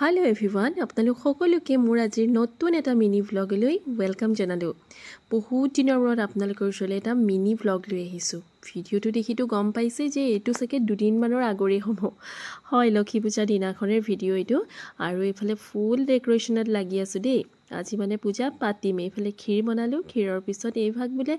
Hello' everyone, আপোনালোক সকলোকে মোৰ আজিৰ নতুন এটা মিনি ভ্লগলৈ welcome জনালোঁ। বহুত দিনৰ মূৰত আপোনালোকৰ ওচৰলৈ এটা মিনি ভ্লগ লৈ আহিছোঁ। ভিডিঅ'টো দেখিতো গম পাইছে যে এইটো চাগে দুদিনমানৰ আগৰেই হ'ব। হয়, লক্ষী পূজা দিনাখনৰ ভিডিঅ' এইটো। আৰু এইফালে ফুল ডেক'ৰেশ্যনত লাগি আছোঁ দেই। আজি মানে পূজা পাতিম। এইফালে ক্ষীৰ বনালোঁ। ক্ষীৰৰ পিছত এইভাগ বোলে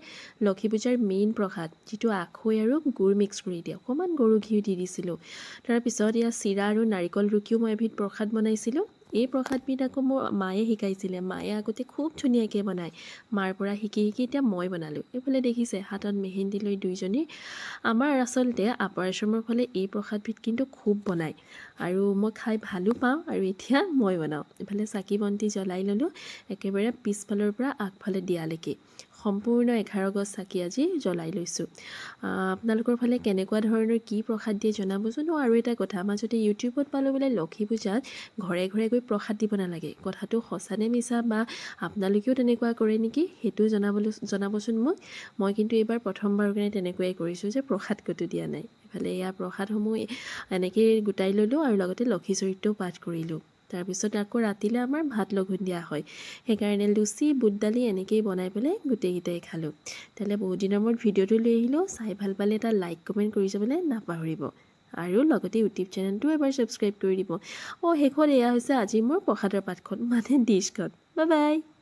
লক্ষী পূজাৰ মেইন প্ৰসাদ, যিটো আখৈ আৰু গুৰ মিক্স কৰি দিয়ে, অকণমান গৰু ঘিউ দি দিছিলোঁ। তাৰপিছত ইয়াত চিৰা আৰু নাৰিকল ৰুকিও মই এবিধ প্ৰসাদ বনাইছিলোঁ। এই প্ৰসাদবিধ আকৌ মোৰ মায়ে শিকাইছিলে। মায়ে আগতে খুব ধুনীয়াকৈ বনায়। মাৰ পৰা শিকি শিকি এতিয়া মই বনালোঁ। এইফালে দেখিছে, হাতত মেহেন্দি লৈ দুইজনী। আমাৰ আচলতে আপাৰ আছামৰ ফালে এই প্ৰসাদবিধ কিন্তু খুব বনায় আৰু মই খাই ভালো পাওঁ আৰু এতিয়া মই বনাওঁ। এইফালে চাকি বন্তি জ্বলাই ল'লোঁ, একেবাৰে পিছফালৰ পৰা আগফালে দিয়ালৈকে সম্পূৰ্ণ 11 গছ চাকি আজি জ্বলাই লৈছোঁ। আপোনালোকৰ ফালে কেনেকুৱা ধৰণৰ কি প্ৰসাদ দিয়ে জনাবচোন। অঁ, আৰু এটা কথা, মাজতে ইউটিউবত পালোঁ বোলে লক্ষী পূজাত ঘৰে ঘৰে গৈ প্ৰসাদ দিব নালাগে। কথাটো সঁচা নে মিছা বা আপোনালোকেও তেনেকুৱা কৰে নেকি, সেইটো জনাবচোন মোক। মই কিন্তু এইবাৰ প্ৰথমবাৰৰ কাৰণে তেনেকুৱাই কৰিছোঁ যে প্ৰসাদ ক'তো দিয়া নাই। ইফালে এয়া প্ৰসাদসমূহ এনেকেই গোটাই ল'লোঁ আৰু লগতে লক্ষী চৰিত্ৰও পাঠ কৰিলোঁ। তাৰপিছত আকৌ ৰাতিলৈ আমাৰ ভাত লঘোণ দিয়া হয়, সেইকাৰণে লুচি, বুট দালি এনেকেই বনাই পেলাই গোটেইকেইটাই খালোঁ। তেতিয়াহ'লে বহুত দিনৰ মূৰত ভিডিঅ'টো লৈ আহিলোঁ। চাই ভাল পালে এটা লাইক, কমেণ্ট কৰি যাবলৈ নাপাহৰিব আৰু লগতে ইউটিউব চেনেলটো এবাৰ ছাবস্ক্ৰাইব কৰি দিব। অঁ, শেষত এয়া হৈছে আজি মোৰ প্ৰসাদৰ পাতখন, মানে ডিছখন। Bye bye.